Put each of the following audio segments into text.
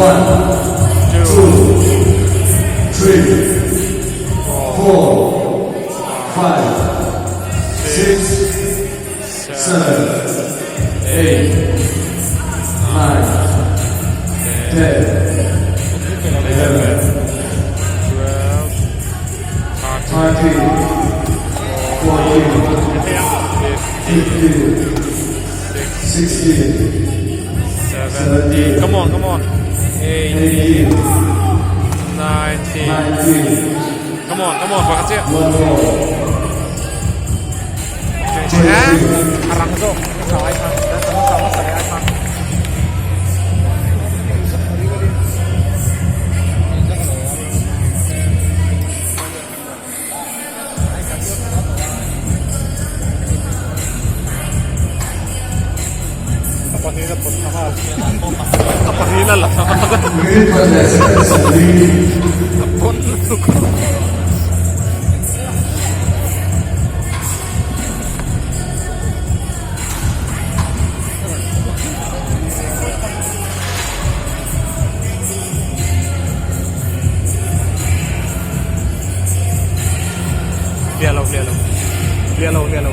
One, 2, two, three, 4, four, five, 6, six, 7, seven, 8, eight, 9, nine, 10, 10, 11, 11, 12, 13, 13, 14, 14, 15, 15, 16, 16, 17, come on, come on, 18, 18, 19, 19, come on, come on, pakhat chiah. one more, 20, a rang zawk hmasa ai khan, hmasa hmasa leh ai khan. Minute khat leh second 40. Hliah lo hliah lo hliah lo hliah lo.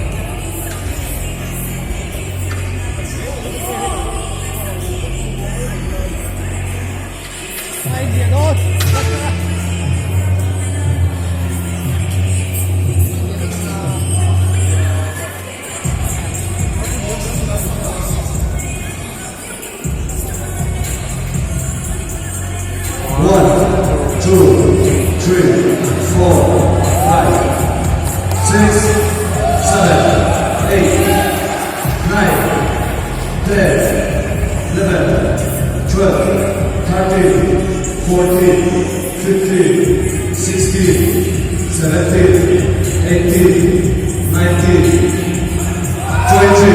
One, two, three, four, five, six, seven, eight, nine, 10, 11, 12, 13, 14, 15, 16, 17, 18, 19, 20,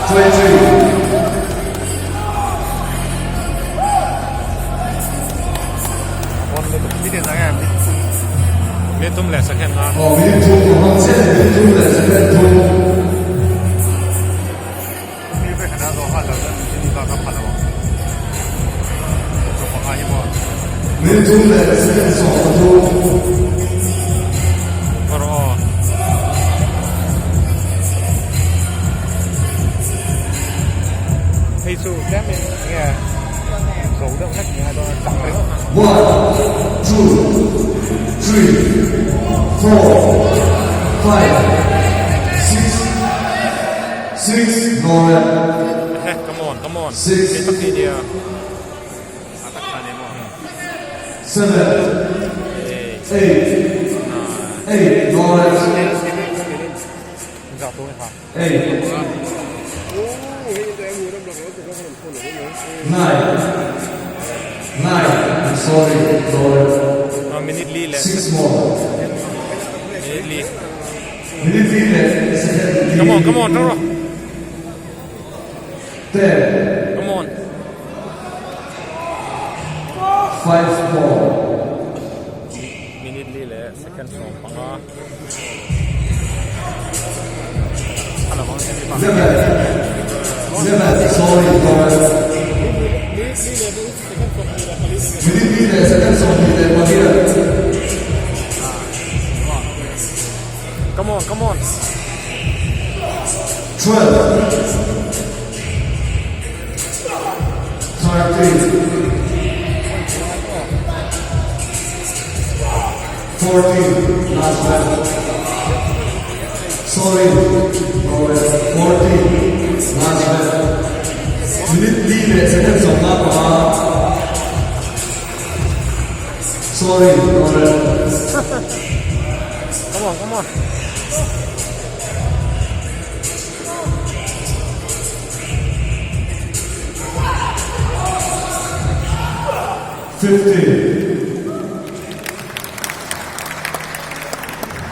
20. Minute thum leh second a. Aw minute thum ka hmang chiah a minute thum leh second thum. Minute thum leh second 13. Hei chu tlemin enge zo deuh hlek ni a dawn a chak ringawt a. One, two, three, four, five, six, six, Lauren. Ehe, come on, come on. Six. Hei tak hi nia. Seven, Eight, eight, nine, eight, Lauren. Eight, nine, nine, I'm sorry, Lauren. Minute li leh. Six more. Minute li. Minute li leh second li. Come on, come on, tang rawh. 10. Come on. Five more. Minute li leh second 15. 11. 11, sorry, Lauren. Minute li leh second 28. Come on, come on. 12. 13. 14. Last round. Sorry, Lauren. 14. Last round. Minute li leh second 15. Sorry, Lauren. Come on, come on. 15.